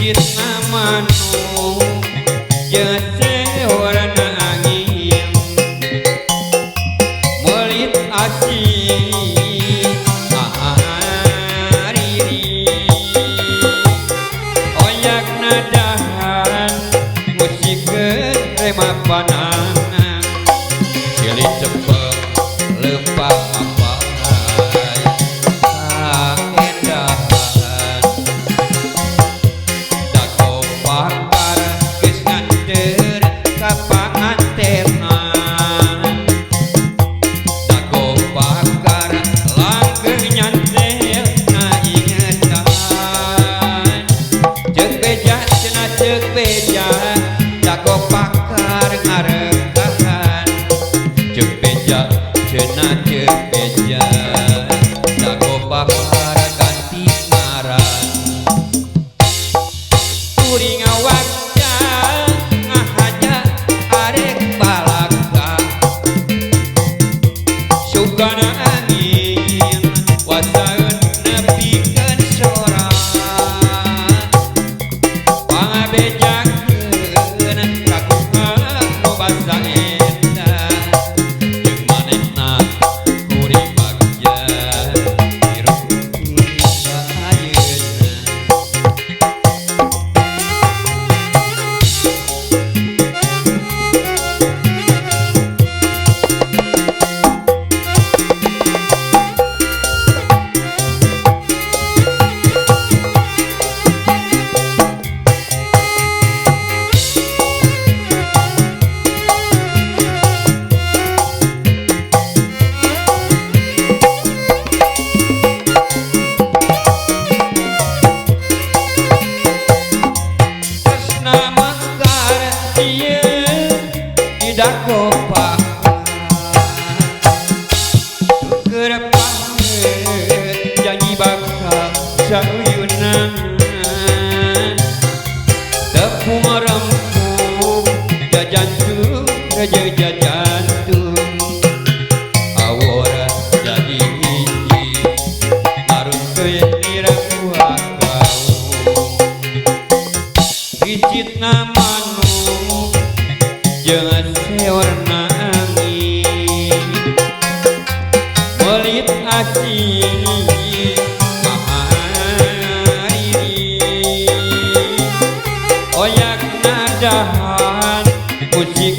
Ricitna manuk jeung seorna angin melit asih ariri oyak nadahan musikeun rema panangan silih cepeng lempang mapai kaendahan dago pakar geus nganteur ka pangantenan dago pakar langgeng nyantel na ingetan ceuk beja cenah ceuk beja dago pakar ngarekahan ceuk beja cenah ceuk beja dago pakar ganti ngaran kuring awakja ngahaja arek balaka sugana angin wasaeun nepikeun sora pangabejakeun ka kumaha nu basa eta jeung manehna kuring bagja hirup hingga ayeuna. Tresna mekar ieu di dago pakar keur pangeut janji bakal sauyunan tepung rempung jajantung reje jajantung awora jadi hiji maruntuy lira buah kaum ricitna manuk jeung seorna angin melit asih mahariri oyak nadahan musik.